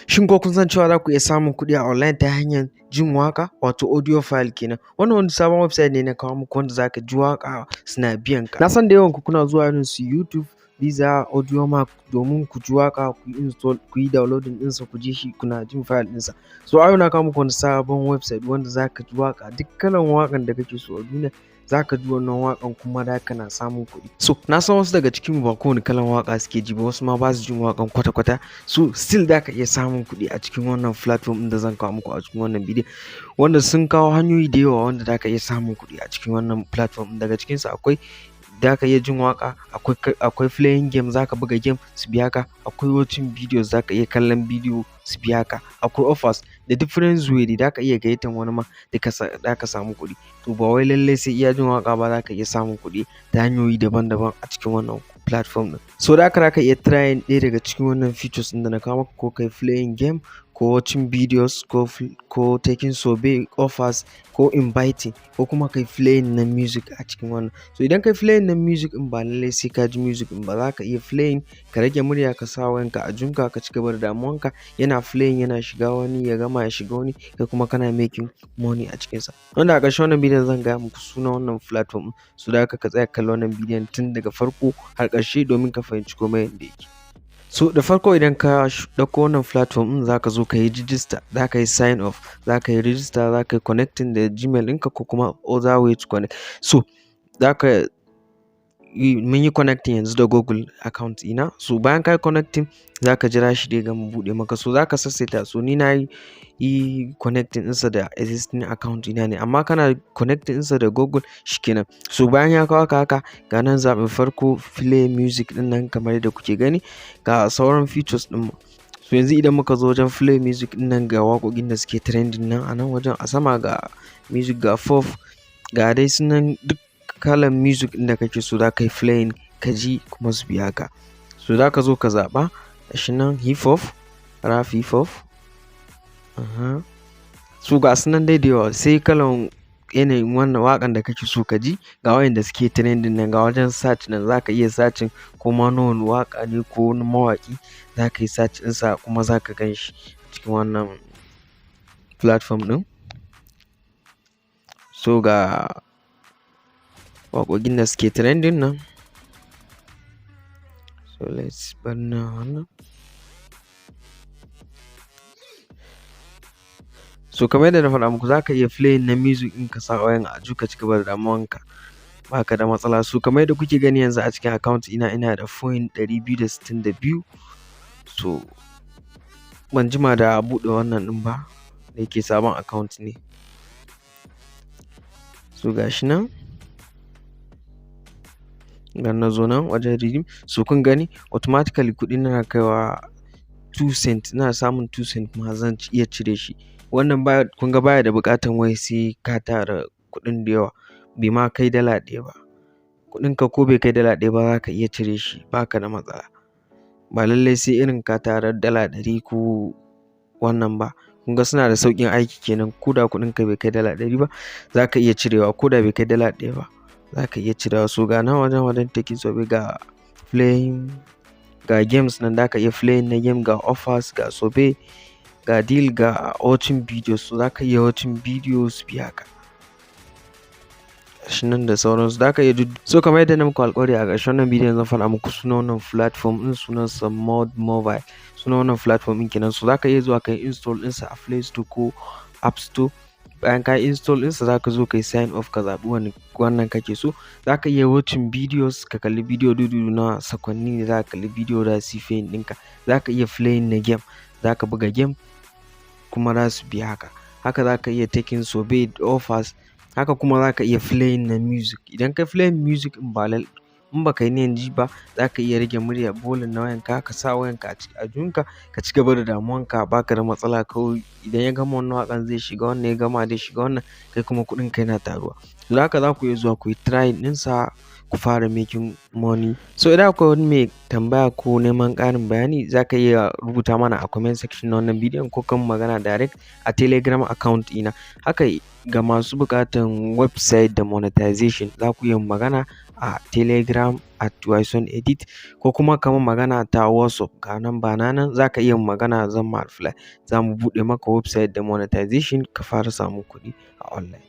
Shin ko kun san cewa za ku iya samun kuɗi a online ta hanyar jin waƙa, wato audio file kenan? Wannan wani sabon website ne na kawo muku wanda za ka ji waƙa suna biyan ka. Na san da yawan ku kuna zuwa irin su YouTube, Deezer, Audiomack domin ku ji waƙa, ku yi install, ku yi downloading ɗinsa, ku ji shi, kuna jin file ɗinsa. So a yau na kawo muku wani sabon website wanda za ka ji waƙa, duk kalan waƙan da kake so a duniya za ka ji wannan waƙan, kuma za kana samun kuɗi. So na san wasu daga cikinmu ba kowane kalan waƙa suke ji ba, wasu ma ba su jin waƙan kwata-kwata. So still za ka iya samun kuɗi a cikin wannan platform ɗin da zan kawo muku a cikin wannan bidiyon. Wanda sun kawo hanyoyi da yawa wanda za ka iya samun kuɗi a cikin wannan platform ɗin. Daga cikinsu akwai za ka iya jin waƙa, akwai playing game, za ka buga game su biya ka, akwai watching videos, za ka iya kallon bidiyo su biya ka, akwai offers da different way da za ka iya gayyatar wani ma duka za ka samu kuɗi. To ba wai lallai sai iya jin waƙa ba, za ka iya samun kuɗi ta hanyoyi daban-daban a cikin wannan platform ɗin. So da haka za ka iya trying ɗaya daga cikin wannan features ɗin da na kawo maka, ko kai playing game, ko watching videos, ko taking survey, offers, ko inviting, ko kuma kai playing na music a cikin wannan. So idan kai playing na music ɗin, ba lallai sai ka ji music ɗin ba, za ka iya playing, ka rage murya, ka sa wayanka a aljihunka, ka ci gaba da damuwanka, yana playing, yana shiga wani, ya gama ya shiga wani, kai kuma kana making money a cikinsa. Wanda a ƙarshen wannan bidiyon zan gaya muku sunan wannan platform ɗin. So da haka ka tsaya ka kalli wannan bidiyon tun daga farko har ƙarshe domin ka fahimci komai yanda yake. So da farko, idan ka ɗauko wannan platform ɗin, za ka zo ka yi register, za ka yi sign up, za ka yi register, za ka yi connecting da Gmail ɗinka ko kuma other way to connect. So za ka yi, mun yi connecting yanzu da Google account ɗina. So bayan ka yi connecting, za ka jira shi ya gama buɗe maka. So za ka sassaita. So ni na yi connecting ɗinsa da existing account ɗina ne, amma kana connecting ɗinsa da Google shikenan. So bayan ya kawo ka haka, ga nan zaɓin farko, play music ɗin nan, kamar yadda kuke gani, ga sauran features ɗin mu. So yanzu idan muka zo wajen play music ɗin nan, ga waƙoƙin da suke trending nan a nan wajen a sama, ga music, ga pop, ga dai su nan, duk kalan music ɗin da kake so za ka yi playing ka ji kuma su biya ka. So za ka zo ka zaɓa, gashi nan hip hop, rap, hip hop. So ga su nan dai da yawa, sai kalan yanayin wannan waƙan da kake so ka ji, ga wayanda suke trending nan, ga wajen search nan, za ka iya searching ko ma na wani waƙa ne ko wani mawaƙi, za ka yi search ɗinsa kuma za ka gan shi cikin wannan platform ɗin. So ga waƙoƙin da suke trending nan. So let's bar na wannan. So kamar yadda na faɗa muku, za ka iya playing na music in ka sa wayan a aljihu, ka ci gaba da damuwanka, ba ka da matsala. So kamar yadda kuke gani, yanzu a cikin account ɗina ina da point 262. So ban jima da buɗe wannan ɗin ba, da yake sabon account ne. So ga shi nan. Idan na zo nan wajen redeem, so kun gani, automatically kuɗin yana kaiwa 2 cent, ina samun 2 cent ma zan iya cire shi. Wannan baya, kun ga baya da buƙatan wai sai ka tara kuɗin da yawa, bai ma kai dala 1 ba. Kuɗinka ko bai kai dala 1 ba, za ka iya cire shi, ba ka da matsala. Ba lallai sai irin ka tara dala 100 ko wannan ba. Kun ga suna da sauƙin aiki kenan, ko da kuɗinka bai kai dala 100 ba, za ka iya cirewa, ko da bai kai dala 1 ba, za ka iya cirewa. So ga nan wajen taking survey, ga playing, ga games nan, za ka iya playing na game, ga offers, ga survey, ga deal, ga watching videos. So za ka iya watching videos biya ka. Gashi nan da sauransu, za ka iya duk. So kamar yadda na muku alƙawari, a ƙarshen wannan bidiyon zan faɗa muku sunan wannan platform ɗin, sunansa Mode Mobile. Sunan wannan platform ɗin kenan. So za ka iya zuwa ka yi install ɗinsa a Play Store ko App Store. Bayan ka yi install ɗinsa, za ka zo ka yi sign up, ka zaɓi wani wannan kake so. Za ka iya watching videos, ka kalli bidiyo dudu na sakwanni ne za ka kalli bidiyo, za su yi paying ɗinka. Za ka iya playing na game, za ka buga game kuma za su biya ka. Haka za ka iya taking survey, offers, haka kuma za ka iya playing na music. Idan ka playing music in ba in ba ka yi niyyar ji ba, za ka iya rage murya, volume na wayanka, ka sa wayanka a aljihunka, ka ci gaba da damuwanka, ba ka da matsala. Kawai idan ya gama wannan waƙan zai shiga wannan, ya gama zai shiga wannan, kai kuma kuɗinka yana taruwa. To haka za ku iya zuwa ku yi trying ɗinsa, ku fara making money. So idan akwai wani mai tambaya ko neman ƙarin bayani, za ka iya rubuta mana a comment section na wannan bidiyon ko kan magana direct a Telegram account ɗina. Haka ga masu buƙatan website da monetization, za ku iya magana a a Telegram @ysonedit, ko kuma ka min magana ta WhatsApp. Ga number na nan, za ka iya min magana, zan ma reply. Za mu buɗe maka website da monetization, ka fara samun kuɗi a online.